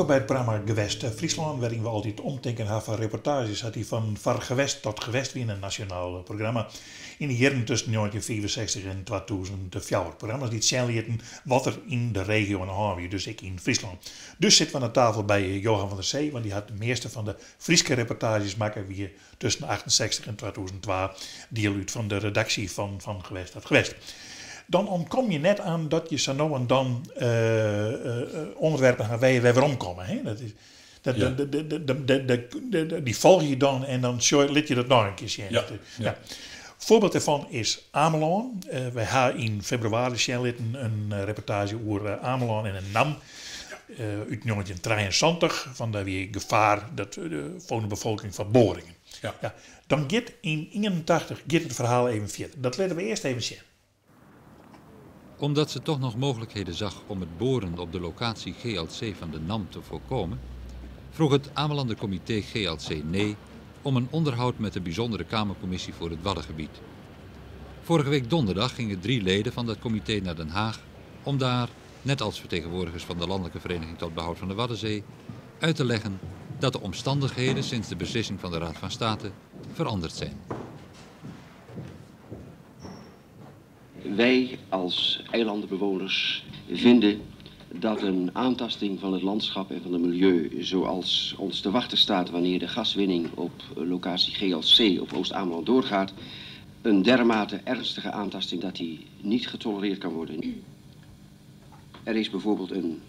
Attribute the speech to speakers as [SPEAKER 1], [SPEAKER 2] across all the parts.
[SPEAKER 1] Wolkom by it programma Gewest Fryslân, wêryn we altyd omtinken ha foar reportaazjes sa't dy fan Foar Gewest tot Gewest wiene, in nasjonaal programma yn de jierren tusken 1965 en 2004. Programma's dy't sjen lieten wat der yn de regio oan de hân wie, dus ek yn Fryslân. Dus sitte we oan de tafel by Johan van der Zee, want dy hat de measte fan de Fryske reportaazjes makke, wie tusken 68 en 2002 diel út fan de redaksje fan Fan Gewest tot Gewest. Dan ûntkom je net oan dat je sa no en dan ûnderwerpen ha wêr je wer werom komme. Hè? Dat is, dat,
[SPEAKER 2] Ja.
[SPEAKER 1] de, dy folgje je dan en dan lit je dat noch in kear sjen.
[SPEAKER 2] Ja.
[SPEAKER 1] Foarbyld dêrfan is Amelân. Wy ha yn febrewaris sjen litten in reportaazje oer Amelân en de NAM út 1973. Fan dêr wie gefaar dat foar de befolking fan boringen.
[SPEAKER 2] Ja.
[SPEAKER 1] Dan giet yn 81 giet it ferhaal even fierder. Dat litte we earst even sjen.
[SPEAKER 3] Omdat ze toch nog mogelijkheden zag om het boren op de locatie GLC van de NAM te voorkomen, vroeg het Amelander Comité GLC nee om een onderhoud met de bijzondere Kamercommissie voor het Waddengebied. Vorige week donderdag gingen 3 leden van dat comité naar Den Haag om daar, net als vertegenwoordigers van de Landelijke Vereniging tot Behoud van de Waddenzee, uit te leggen dat de omstandigheden sinds de beslissing van de Raad van State veranderd zijn.
[SPEAKER 4] Wij als eilandenbewoners vinden dat een aantasting van het landschap en van het milieu zoals ons te wachten staat wanneer de gaswinning op locatie GLC op Oost-Ameland doorgaat, een dermate ernstige aantasting dat die niet getolereerd kan worden. Er is bijvoorbeeld een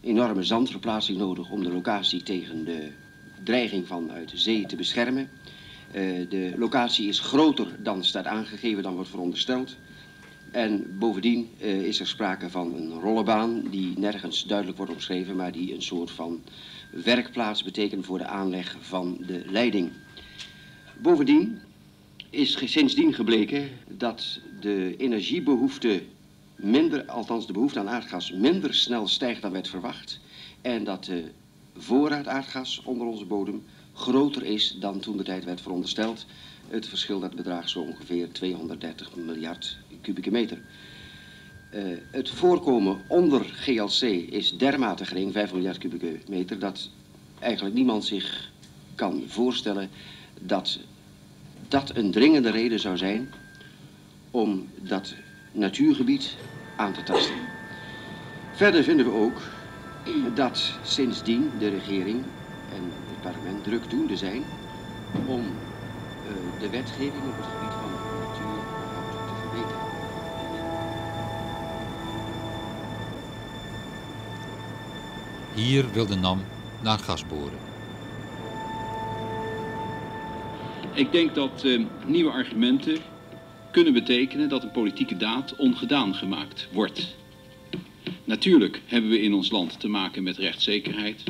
[SPEAKER 4] enorme zandverplaatsing nodig om de locatie tegen de dreiging vanuit de zee te beschermen. De locatie is groter dan staat aangegeven, dan wordt verondersteld. En bovendien is er sprake van een rollenbaan die nergens duidelijk wordt omschreven, maar die een soort van werkplaats betekent voor de aanleg van de leiding. Bovendien is sindsdien gebleken dat de energiebehoefte minder, althans de behoefte aan aardgas, minder snel stijgt dan werd verwacht. En dat de voorraad aardgas onder onze bodem groter is dan toen de tijd werd verondersteld. Het verschil dat bedraagt zo ongeveer 230 miljard kubieke meter. Het voorkomen onder GLC is dermate gering, 5 miljard kubieke meter, dat eigenlijk niemand zich kan voorstellen dat dat een dringende reden zou zijn om dat natuurgebied aan te tasten. Verder vinden we ook dat sindsdien de regering en het parlement drukdoende zijn om de wetgeving op het gebied van natuurbehoud te verbeteren.
[SPEAKER 3] Hier wil de NAM naar gas boren.
[SPEAKER 5] Ik denk dat nieuwe argumenten kunnen betekenen dat een politieke daad ongedaan gemaakt wordt. Natuurlijk hebben we in ons land te maken met rechtszekerheid.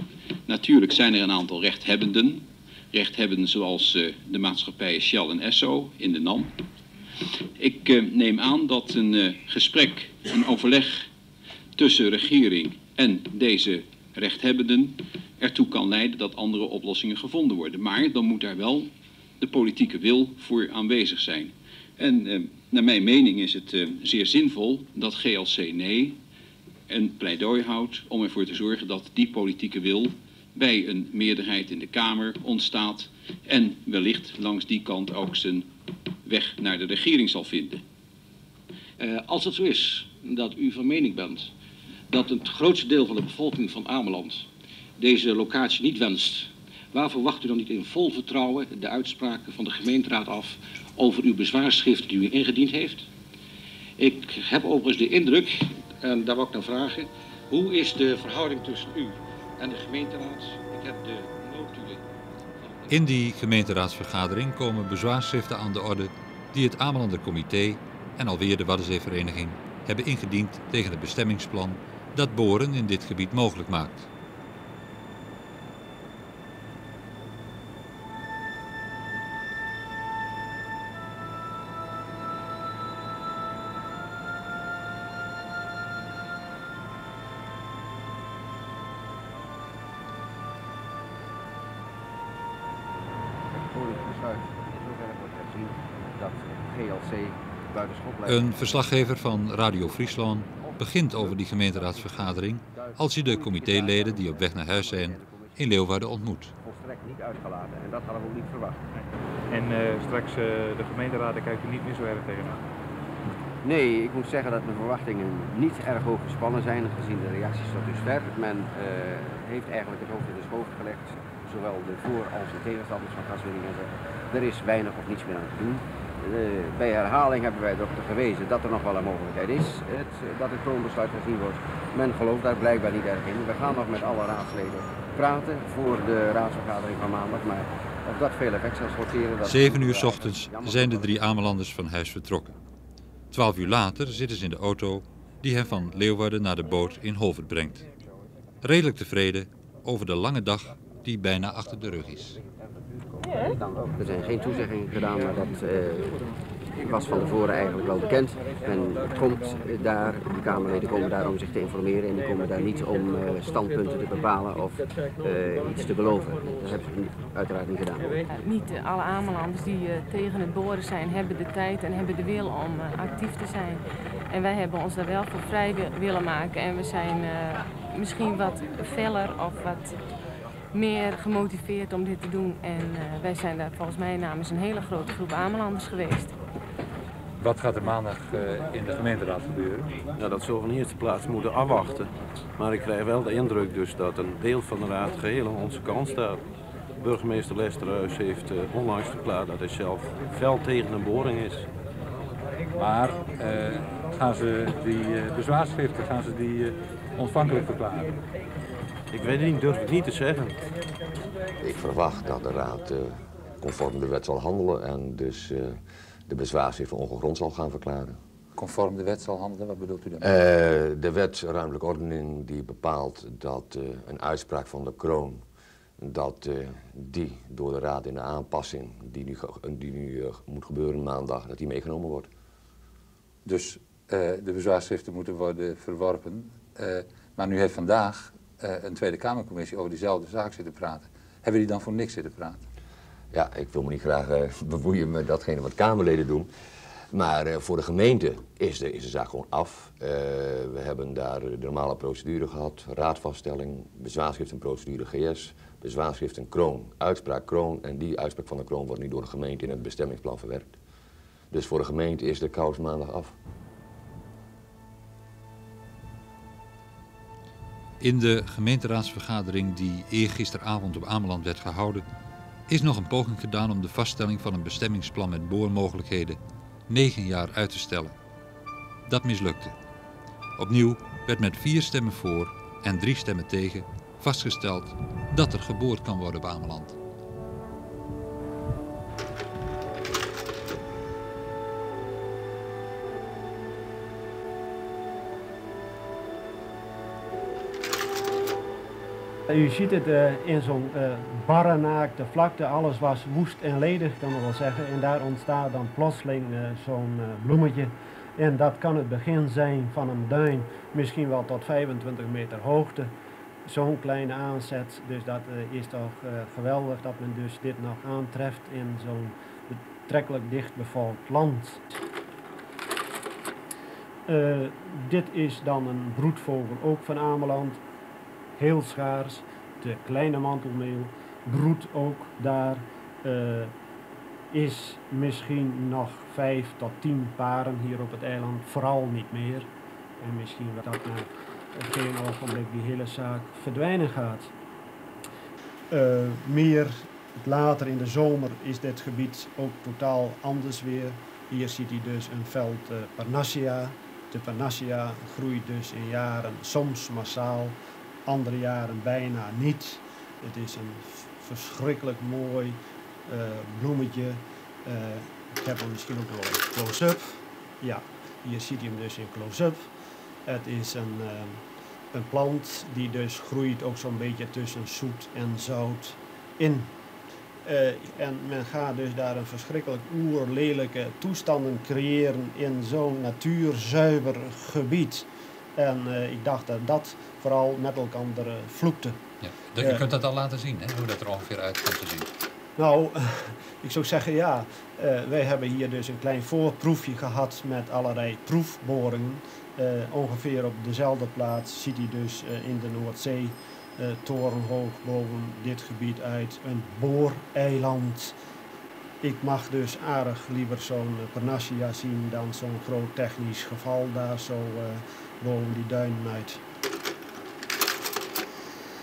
[SPEAKER 5] Natuurlijk zijn er een aantal rechthebbenden. Rechthebbenden zoals de maatschappijen Shell en Esso in de NAM. Ik neem aan dat een gesprek, een overleg tussen regering en deze rechthebbenden ertoe kan leiden dat andere oplossingen gevonden worden. Maar dan moet daar wel de politieke wil voor aanwezig zijn. En naar mijn mening is het zeer zinvol dat GLC nee een pleidooi houdt om ervoor te zorgen dat die politieke wil bij een meerderheid in de Kamer ontstaat en wellicht langs die kant ook zijn weg naar de regering zal vinden.
[SPEAKER 6] Als het zo is dat u van mening bent dat het grootste deel van de bevolking van Ameland deze locatie niet wenst, waarvoor wacht u dan niet in vol vertrouwen de uitspraken van de gemeenteraad af over uw bezwaarschrift die u ingediend heeft? Ik heb overigens de indruk, en daar wou ik naar vragen, hoe is de verhouding tussen u en de gemeenteraad? Ik heb de notulen.
[SPEAKER 3] In die gemeenteraadsvergadering komen bezwaarschriften aan de orde die het Amelander Comité en alweer de Waddenzeevereniging hebben ingediend tegen het bestemmingsplan dat boren in dit gebied mogelijk maakt. Een verslaggever van Radio Friesland begint over die gemeenteraadsvergadering als je de comitéleden die op weg naar huis zijn in Leeuwarden ontmoet.
[SPEAKER 4] Volstrekt niet uitgelaten en dat hadden we ook niet verwacht.
[SPEAKER 2] En straks de gemeenteraad, daar kijkt u niet meer zo erg tegenaan?
[SPEAKER 4] Nee, ik moet zeggen dat mijn verwachtingen niet erg hoog gespannen zijn gezien de reacties tot dusver. Men heeft eigenlijk het hoofd in de schoof gelegd, zowel de voor- als de tegenstanders van gaswinning en zeggen, er is weinig of niets meer aan te doen. Bij herhaling hebben wij erop gewezen dat er nog wel een mogelijkheid is, dat het kroonbesluit gezien wordt. Men gelooft daar blijkbaar niet erg in. We gaan nog met alle raadsleden praten voor de raadsvergadering van maandag, maar of dat veel effect zal sorteren... Dat
[SPEAKER 3] 7 uur 's ochtends zijn de 3 Amelanders van huis vertrokken. 12 uur later zitten ze in de auto die hen van Leeuwarden naar de boot in Holwerd brengt. Redelijk tevreden over de lange dag die bijna achter de rug is.
[SPEAKER 4] Er zijn geen toezeggingen gedaan, maar dat was van tevoren eigenlijk wel bekend. Men komt daar, de Kamerleden komen daar om zich te informeren en die komen daar niet om standpunten te bepalen of iets te beloven. Dat hebben ze uiteraard niet gedaan.
[SPEAKER 7] Niet alle Amelanders die tegen het boren zijn, hebben de tijd en hebben de wil om actief te zijn. En wij hebben ons daar wel voor vrij willen maken en we zijn misschien wat feller of wat meer gemotiveerd om dit te doen. En wij zijn daar volgens mij namens een hele grote groep Amelanders geweest.
[SPEAKER 3] Wat gaat er maandag in de gemeenteraad gebeuren?
[SPEAKER 8] Nou, dat zullen we in eerste plaats moeten afwachten. Maar ik krijg wel de indruk dus dat een deel van de raad geheel aan onze kant staat. Burgemeester Lesterhuis heeft onlangs verklaard dat hij zelf fel tegen een boring is.
[SPEAKER 3] Maar gaan ze die bezwaarschriften gaan ze die, ontvankelijk verklaren?
[SPEAKER 8] Ik weet het niet, durf ik niet te zeggen.
[SPEAKER 9] Ik verwacht dat de raad conform de wet zal handelen en dus de bezwaarschriften ongegrond zal gaan verklaren.
[SPEAKER 3] Conform de wet zal handelen, wat bedoelt u daarmee?
[SPEAKER 9] De wet ruimtelijke ordening die bepaalt dat een uitspraak van de kroon, dat die door de raad in de aanpassing die nu moet gebeuren maandag, dat die meegenomen wordt.
[SPEAKER 3] Dus de bezwaarschriften moeten worden verworpen. Maar nu heeft vandaag een Tweede Kamercommissie over diezelfde zaak zitten praten. Hebben die dan voor niks zitten praten?
[SPEAKER 9] Ja, ik wil me niet graag bemoeien met datgene wat Kamerleden doen. Maar voor de gemeente is de zaak gewoon af. We hebben daar de normale procedure gehad. Raadvaststelling, bezwaarschriftenprocedure GS, bezwaarschriften kroon, uitspraak kroon. En die uitspraak van de kroon wordt nu door de gemeente in het bestemmingsplan verwerkt. Dus voor de gemeente is de kous maandag af.
[SPEAKER 3] In de gemeenteraadsvergadering die eergisteravond op Ameland werd gehouden, is nog een poging gedaan om de vaststelling van een bestemmingsplan met boormogelijkheden 9 jaar uit te stellen. Dat mislukte. Opnieuw werd met 4 stemmen voor en 3 stemmen tegen vastgesteld dat er geboord kan worden op Ameland.
[SPEAKER 10] U ziet het in zo'n barre naakte vlakte, alles was woest en ledig, kan men wel zeggen. En daar ontstaat dan plotseling zo'n bloemetje. En dat kan het begin zijn van een duin, misschien wel tot 25 meter hoogte. Zo'n kleine aanzet, dus dat is toch geweldig dat men dus dit nog aantreft in zo'n betrekkelijk dichtbevolkt land. Dit is dan een broedvogel ook van Ameland. Heel schaars, de kleine mantelmeeuw broedt ook daar, is misschien nog 5 tot 10 paren hier op het eiland, vooral niet meer. En misschien dat na geen ogenblik die hele zaak verdwijnen gaat. Meer later in de zomer is dit gebied ook totaal anders weer. Hier ziet u dus een veld Parnassia. De Parnassia groeit dus in jaren soms massaal, andere jaren bijna niet. Het is een verschrikkelijk mooi bloemetje. Ik heb hem misschien ook wel in close-up. Ja, hier ziet u hem dus in close-up. Het is een plant die dus groeit ook zo'n beetje tussen zoet en zout in. En men gaat dus daar een verschrikkelijk oerlelijke toestanden creëren in zo'n natuurzuiver gebied. En ik dacht dat dat vooral met elkaar vloekte.
[SPEAKER 3] Ja, je kunt dat al laten zien, hè? Hoe dat er ongeveer uit komt te zien.
[SPEAKER 10] Nou, ik zou zeggen ja. Wij hebben hier dus een klein voorproefje gehad met allerlei proefboringen. Ongeveer op dezelfde plaats ziet hij dus in de Noordzee torenhoog boven dit gebied uit een booreiland. Ik mag dus aardig liever zo'n Parnassia zien dan zo'n groot technisch geval daar zo boven die duinen uit.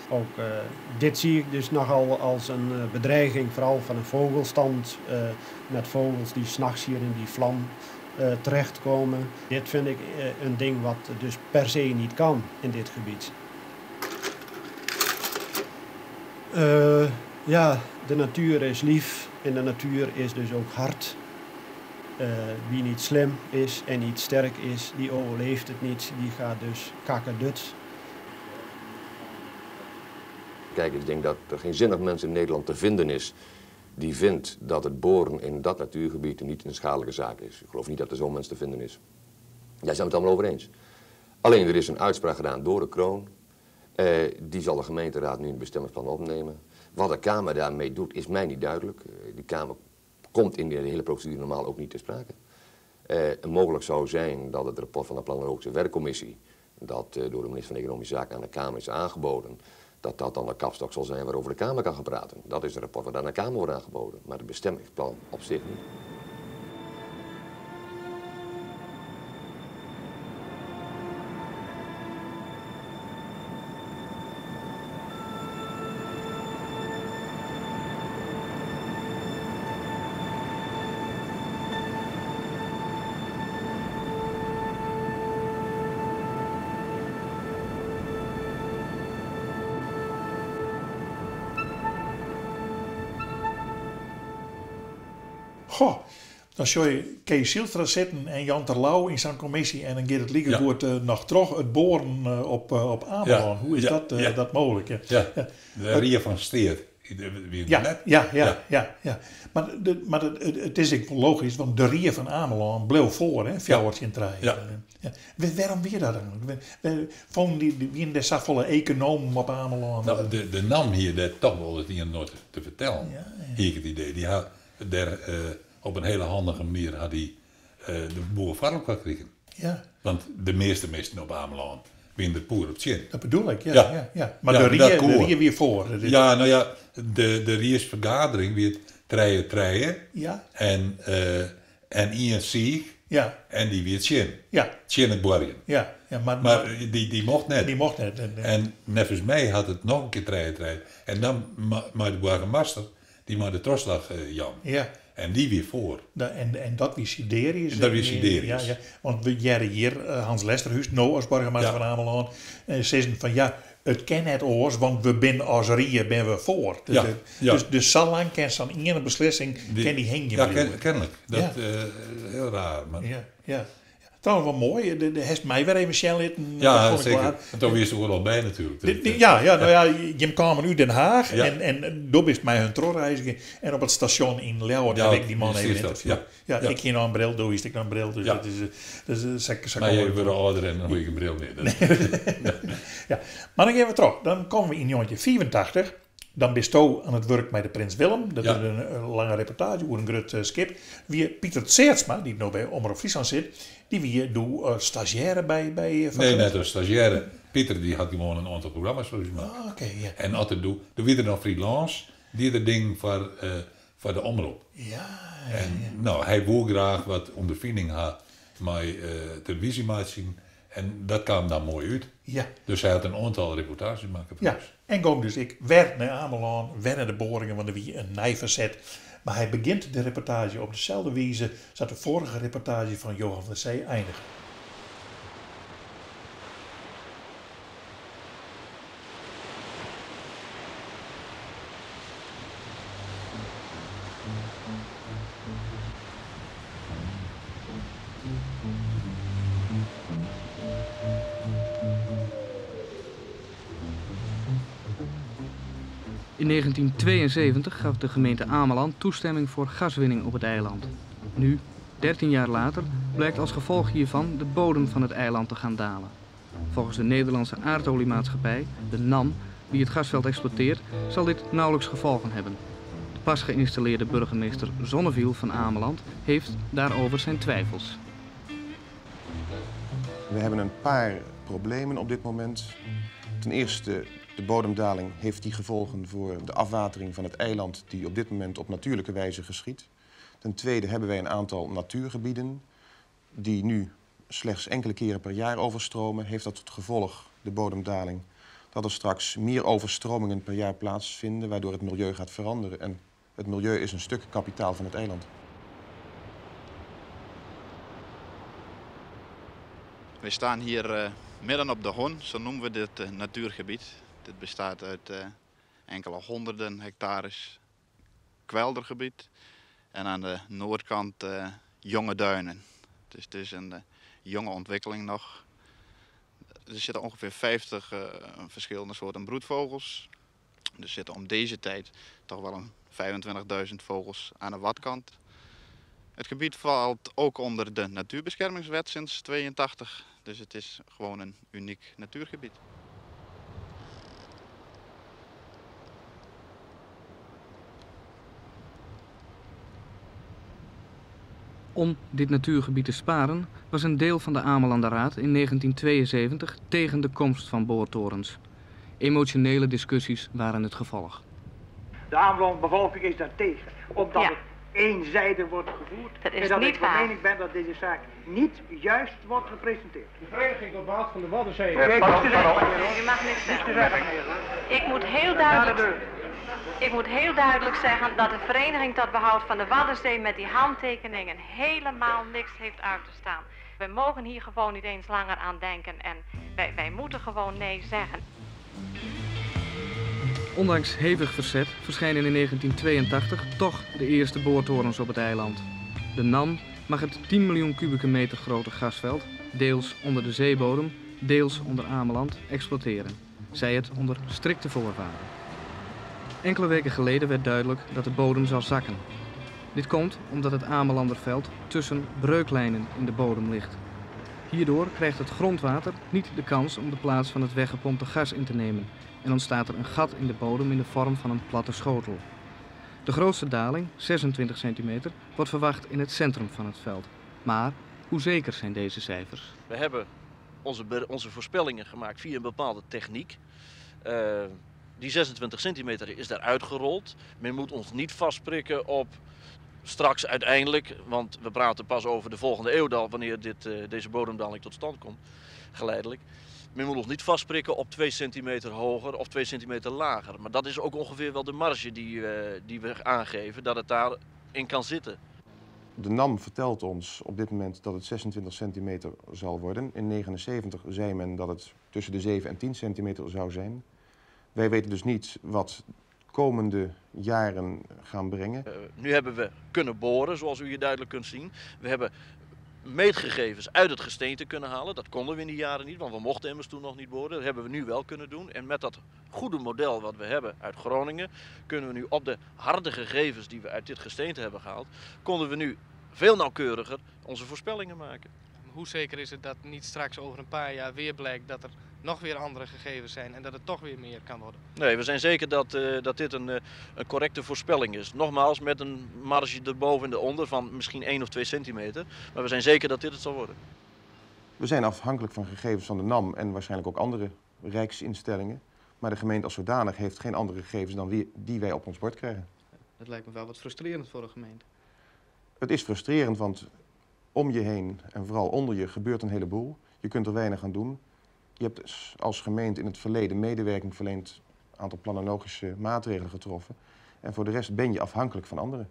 [SPEAKER 10] Ook dit zie ik dus nogal als een bedreiging, vooral van een vogelstand, met vogels die 's nachts hier in die vlam terechtkomen. Dit vind ik een ding wat dus per se niet kan in dit gebied. Ja, de natuur is lief en de natuur is dus ook hard. Wie niet slim is en niet sterk is, die overleeft het niet. Die gaat dus kakkerdut.
[SPEAKER 9] Kijk, ik denk dat er geen zinnig mens in Nederland te vinden is die vindt dat het boren in dat natuurgebied niet een schadelijke zaak is. Ik geloof niet dat er zo'n mens te vinden is. Daar zijn we het allemaal over eens. Alleen er is een uitspraak gedaan door de kroon. Die zal de gemeenteraad nu in het bestemmingsplan opnemen. Wat de Kamer daarmee doet is mij niet duidelijk. Die Kamer komt in de hele procedure normaal ook niet ter sprake. Mogelijk zou zijn dat het rapport van de Planologische Werkcommissie, dat door de minister van Economische Zaken aan de Kamer is aangeboden, dat dat dan de kapstok zal zijn waarover de Kamer kan gaan praten. Dat is het rapport wat aan de Kamer wordt aangeboden, maar het bestemmingsplan op zich niet.
[SPEAKER 1] Goh, dan zul je Kees Zijlstra zitten en Jan Terlouw in zo'n commissie en dan gaat het liekegoed nog terug het boren op Ameland. Hoe is dat mogelijk? Ja.
[SPEAKER 11] Ja. De Ria van Steert. Wie net?
[SPEAKER 1] Ja. Maar het is ook wel logisch, want de Ria van Ameland bleef voor, hè, fjouwertje in Trije. Ja. Waarom weer dat dan? Vonden die, wie in de volle economen op Ameland?
[SPEAKER 11] Nou, de NAM hier daar toch wel het een en te vertellen. Hier ik het idee. Die had daar op een hele handige manier had hij de boer voor elkaar gekregen. Want de meeste mensen op Ameland winnen de boer op zin.
[SPEAKER 1] Dat bedoel ik, ja, ja. Maar
[SPEAKER 11] Dat
[SPEAKER 1] de
[SPEAKER 11] koor.
[SPEAKER 1] Rie weer voor. Dat is
[SPEAKER 11] Ja, nou ja, de Riersvergadering werd treien, treien. En Ian Sieg. En die werd zin. Zin het boerien.
[SPEAKER 1] Ja, ja, maar
[SPEAKER 11] Maar die mocht net.
[SPEAKER 1] Die mocht net.
[SPEAKER 11] En nevens mij had het nog een keer treien, treien. En dan maar de burgemeester, die maar de troslag Jan. En die weer voor.
[SPEAKER 1] En dat wie Siderius.
[SPEAKER 11] En dat wie Siderius.
[SPEAKER 1] Ja, ja. Want we jaren hier, Hans Lesterhuis, nou als burgemeester van Ameland, zeggen van ja, het ken het oors, want we bin als Rie ben we voor. Dus, dus zo lang kan zo'n ene beslissing, ken die heen blijven.
[SPEAKER 11] Kennelijk. Dat, heel raar. Maar
[SPEAKER 1] Ja, ja. Trouwens wel mooi, de heeft mij weer even snel litten,
[SPEAKER 11] Ja,
[SPEAKER 1] dat vond ik
[SPEAKER 11] zeker.
[SPEAKER 1] wel.
[SPEAKER 11] En toen wist er al bij natuurlijk.
[SPEAKER 1] Jim kwam uit Den Haag en door is mij hun trollreiziger. En op het station in Leeuwarden heb ik die man
[SPEAKER 11] Precies
[SPEAKER 1] even
[SPEAKER 11] dat,
[SPEAKER 1] interviewd.
[SPEAKER 11] ja.
[SPEAKER 1] Ja, ik ging nog een bril, doe is ik nog een bril. Dus dat is dus ze
[SPEAKER 11] Maar
[SPEAKER 1] komen
[SPEAKER 11] jij wordt ouder en dan hoef ik een bril meer.
[SPEAKER 1] Nee. Ja. Maar dan gaan we terug. Dan komen we in 1984. Dan ben je aan het werk met de Prins Willem. Dat is een lange reportage over een groot schip. Wie Pieter Tseertsma, die nu bij Omroep Friesland zit, die wie doe stagiaire bij Van
[SPEAKER 11] Nee,
[SPEAKER 1] Gennep.
[SPEAKER 11] net als stagiaire. Pieter die had gewoon een aantal programma's voor ons gemaakt.
[SPEAKER 1] Ah, oké, ja.
[SPEAKER 11] En altijd doe, doe wie er nog freelance, die dat ding voor de omroep. Hij wil graag wat ondervinding had met televisie maken. En dat kwam dan mooi uit. Dus hij had een aantal reportages maken voor ons.
[SPEAKER 1] En kom dus ik werd naar Ameland, werd naar de boringen, want er wie een nijverzet. Maar hij begint de reportage op dezelfde wijze zoals de vorige reportage van Johan van der Zee eindigt.
[SPEAKER 12] In 1972 gaf de gemeente Ameland toestemming voor gaswinning op het eiland. Nu, 13 jaar later, blijkt als gevolg hiervan de bodem van het eiland te gaan dalen. Volgens de Nederlandse aardoliemaatschappij, de NAM, die het gasveld exploiteert, zal dit nauwelijks gevolgen hebben. De Pas geïnstalleerde burgemeester Zonnewiel van Ameland heeft daarover zijn twijfels.
[SPEAKER 13] We hebben een paar problemen op dit moment. Ten eerste, de bodemdaling heeft die gevolgen voor de afwatering van het eiland die op dit moment op natuurlijke wijze geschiedt. Ten tweede hebben wij een aantal natuurgebieden die nu slechts enkele keren per jaar overstromen. Heeft dat tot gevolg, de bodemdaling, dat er straks meer overstromingen per jaar plaatsvinden, waardoor het milieu gaat veranderen. En het milieu is een stuk kapitaal van het eiland.
[SPEAKER 14] We staan hier midden op de Hon, zo noemen we dit natuurgebied. Dit bestaat uit enkele honderden hectares kweldergebied en aan de noordkant jonge duinen. Dus het is een jonge ontwikkeling nog. Er zitten ongeveer 50 verschillende soorten broedvogels. Er zitten om deze tijd toch wel een 25.000 vogels aan de wadkant. Het gebied valt ook onder de natuurbeschermingswet sinds 82. Dus het is gewoon een uniek natuurgebied.
[SPEAKER 12] Om dit natuurgebied te sparen was een deel van de Amelanderraad in 1972 tegen de komst van boortorens. Emotionele discussies waren het gevolg.
[SPEAKER 15] De Amelandbevolking is daar tegen, omdat het eenzijdig wordt gevoerd.
[SPEAKER 16] Dat is
[SPEAKER 15] en dat
[SPEAKER 16] niet
[SPEAKER 15] ik van
[SPEAKER 16] waar.
[SPEAKER 15] mening ben dat deze zaak niet juist wordt gepresenteerd.
[SPEAKER 17] De Vereniging tot Behoud van de Waddenzee.
[SPEAKER 16] U mag niks zeggen. Ik moet heel duidelijk zeggen dat de Vereniging tot Behoud van de Waddenzee met die handtekeningen helemaal niks heeft uit te staan. We mogen hier gewoon niet eens langer aan denken en wij moeten gewoon nee zeggen.
[SPEAKER 12] Ondanks hevig verzet verschijnen in 1982 toch de eerste boortorens op het eiland. De NAM mag het 10 miljoen kubieke meter grote gasveld, deels onder de zeebodem, deels onder Ameland, exploiteren. Zij het onder strikte voorwaarden. Enkele weken geleden werd duidelijk dat de bodem zal zakken. Dit komt omdat het Amelanderveld tussen breuklijnen in de bodem ligt. Hierdoor krijgt het grondwater niet de kans om de plaats van het weggepompte gas in te nemen en ontstaat er een gat in de bodem in de vorm van een platte schotel. De grootste daling, 26 centimeter, wordt verwacht in het centrum van het veld. Maar hoe zeker zijn deze cijfers?
[SPEAKER 18] We hebben onze voorspellingen gemaakt via een bepaalde techniek. Die 26 centimeter is daar uitgerold. Men moet ons niet vastprikken op straks uiteindelijk, want we praten pas over de volgende eeuw dan, wanneer deze bodemdaling tot stand komt, geleidelijk. Men moet ons niet vastprikken op 2 centimeter hoger of 2 centimeter lager. Maar dat is ook ongeveer wel de marge die we aangeven, dat het daarin kan zitten.
[SPEAKER 13] De NAM vertelt ons op dit moment dat het 26 centimeter zal worden. In 1979 zei men dat het tussen de 7 en 10 centimeter zou zijn. Wij weten dus niet wat komende jaren gaan brengen.
[SPEAKER 18] Nu hebben we kunnen boren, zoals u hier duidelijk kunt zien. We hebben meetgegevens uit het gesteente kunnen halen. Dat konden we in die jaren niet, want we mochten immers toen nog niet boren. Dat hebben we nu wel kunnen doen. En met dat goede model wat we hebben uit Groningen, kunnen we nu op de harde gegevens die we uit dit gesteente hebben gehaald, konden we nu veel nauwkeuriger onze voorspellingen maken.
[SPEAKER 12] Hoe zeker is het dat niet straks over een paar jaar weer blijkt dat er nog weer andere gegevens zijn en dat het toch weer meer kan worden?
[SPEAKER 18] Nee, we zijn zeker dat dit een correcte voorspelling is. Nogmaals, met een marge erboven en eronder van misschien 1 of 2 centimeter. Maar we zijn zeker dat dit het zal worden.
[SPEAKER 13] We zijn afhankelijk van gegevens van de NAM en waarschijnlijk ook andere rijksinstellingen. Maar de gemeente als zodanig heeft geen andere gegevens dan die wij op ons bord krijgen.
[SPEAKER 12] Dat lijkt me wel wat frustrerend voor de gemeente.
[SPEAKER 13] Het is frustrerend, want om je heen en vooral onder je gebeurt een heleboel. Je kunt er weinig aan doen. Je hebt als gemeente in het verleden medewerking verleend, een aantal planologische maatregelen getroffen. En voor de rest ben je afhankelijk van anderen.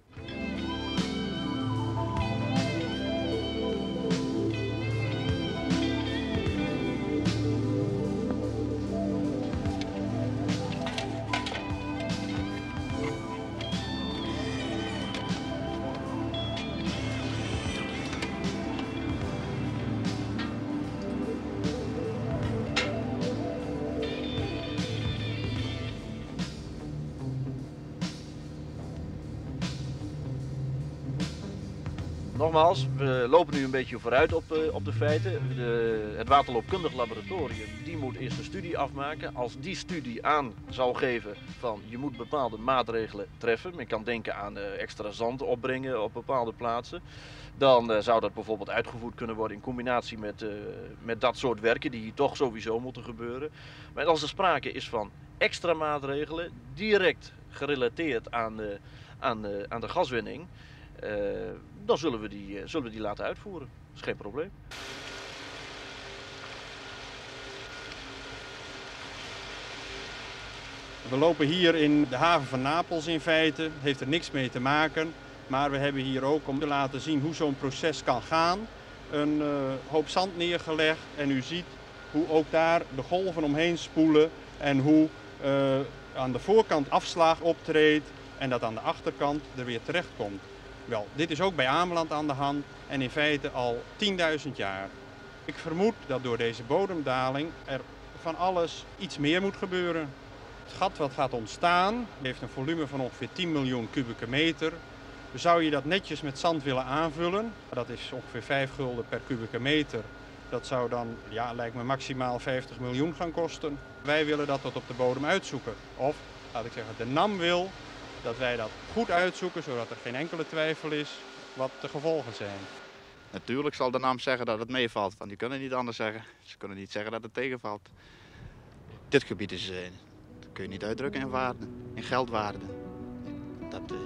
[SPEAKER 18] Nogmaals, we lopen nu een beetje vooruit op, eh, op de feiten. De, het waterloopkundig laboratorium die moet eerst een studie afmaken. Als die studie aan zou geven van je moet bepaalde maatregelen treffen. Men kan denken aan eh, extra zand opbrengen op bepaalde plaatsen. Dan eh, zou dat bijvoorbeeld uitgevoerd kunnen worden in combinatie met, met dat soort werken die hier toch sowieso moeten gebeuren. Maar als er sprake is van extra maatregelen, direct gerelateerd aan, aan, aan de gaswinning, eh, dan zullen we, die, eh, zullen we die laten uitvoeren. Dat is geen probleem.
[SPEAKER 17] We lopen hier in de haven van Napels in feite. Heeft er niks mee te maken. Maar we hebben hier ook om te laten zien hoe zo'n proces kan gaan. Een uh, hoop zand neergelegd en u ziet hoe ook daar de golven omheen spoelen en hoe uh, aan de voorkant afslag optreedt en dat aan de achterkant er weer terecht komt. Wel, dit is ook bij Ameland aan de hand en in feite al 10.000 jaar. Ik vermoed dat door deze bodemdaling er van alles iets meer moet gebeuren. Het gat wat gaat ontstaan heeft een volume van ongeveer 10 miljoen kubieke meter. Zou je dat netjes met zand willen aanvullen, dat is ongeveer 5 gulden per kubieke meter. Dat zou dan, ja, lijkt me maximaal 50 miljoen gaan kosten. Wij willen dat tot op de bodem uitzoeken. Of, laat ik zeggen, de NAM wil dat wij dat goed uitzoeken, zodat er geen enkele twijfel is wat de gevolgen zijn.
[SPEAKER 14] Natuurlijk zal de NAM zeggen dat het meevalt, want die kunnen niet anders zeggen. Ze kunnen niet zeggen dat het tegenvalt. Dit gebied is, eh, dat kun je niet uitdrukken in waarde, in geldwaarde. Dat, eh,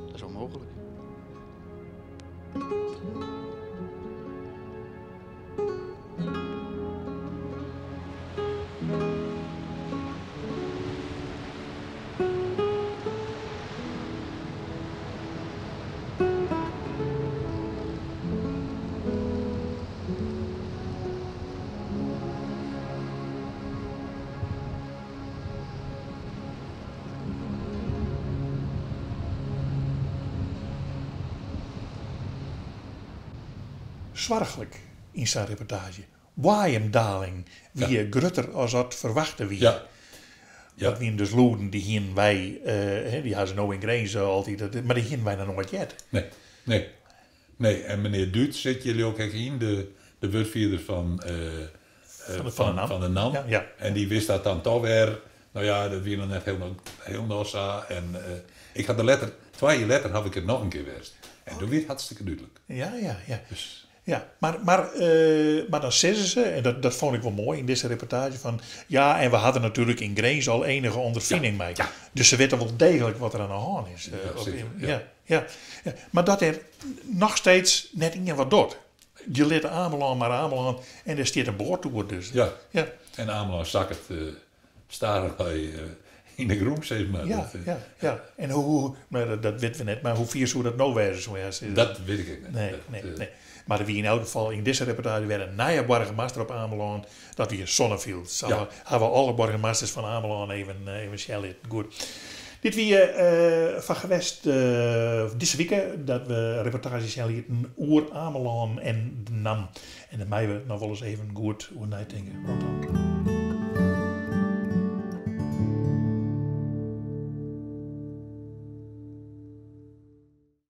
[SPEAKER 14] dat is onmogelijk.
[SPEAKER 1] Soarchlik yn sa'n reportaazje. Boaiemdaling wie ja. grutter as dat ferwachte wie.
[SPEAKER 11] Ja.
[SPEAKER 1] Ja. Dat wienen dus lûden dy hienen wy, uh, dy ha se no yn Grins altyd, mar dy hienen wy noch noait heard.
[SPEAKER 11] Nee, nee. Nee, en meneer Duut sit hjir ook ek yn, de, de wurdfierder fan, uh,
[SPEAKER 1] fan, de, fan, de NAM.
[SPEAKER 11] Fan de NAM.
[SPEAKER 1] Ja, ja.
[SPEAKER 11] En dy wist dat dan toch wer. No ja, dat wie noch net hielendal, hielendal sa. En uh, ik ha der letter, twa jier letter haw ik it noch in kear west. En doe wie it hartstikke dúdlik.
[SPEAKER 1] Ja, ja, ja.
[SPEAKER 11] Dus
[SPEAKER 1] Ja, mar, mar, uh, mar dan sizze se, en dat, dat fûn ik wol moai yn dizze reportaazje, fan ja, en we hadden natuurlijk in Grins al enige ondervining mei.
[SPEAKER 11] Ja.
[SPEAKER 1] Dus se witte wol deeglik wat der oan de hân is.
[SPEAKER 11] Ja, seker,
[SPEAKER 1] ja. Ja, ja. Mar dat der noch steeds net ien wat docht. Je litte Amelân mar Amelân en der stiet in boat oer. Dus.
[SPEAKER 11] Ja.
[SPEAKER 1] ja.
[SPEAKER 11] En Amelân sakket uh, stadichwei uh, yn de grûn, sis mar.
[SPEAKER 1] Ja,
[SPEAKER 11] dat, uh,
[SPEAKER 1] ja, ja. En hoe, hoe mar dat, dat witte we net, mar hoe fier soe dat no wêze? Soe je
[SPEAKER 11] Dat wit ik ek net.
[SPEAKER 1] Nee,
[SPEAKER 11] dat,
[SPEAKER 1] nee, nee. Mar der wie yn elk gefal yn dizze reportaazje wer in nije boargemaster op Amelân. Dat wie Sonneveld. Sa
[SPEAKER 11] ja.
[SPEAKER 1] ha we alle boargemasters fan Amelân even, even sjen litten. Goed. Dit wie uh, Fan Gewest uh, dizze wike dat we reportaazjes sjen lieten oer Amelân en de NAM. En dêr meie we noch wolris even goed oer neitinke. Want dan.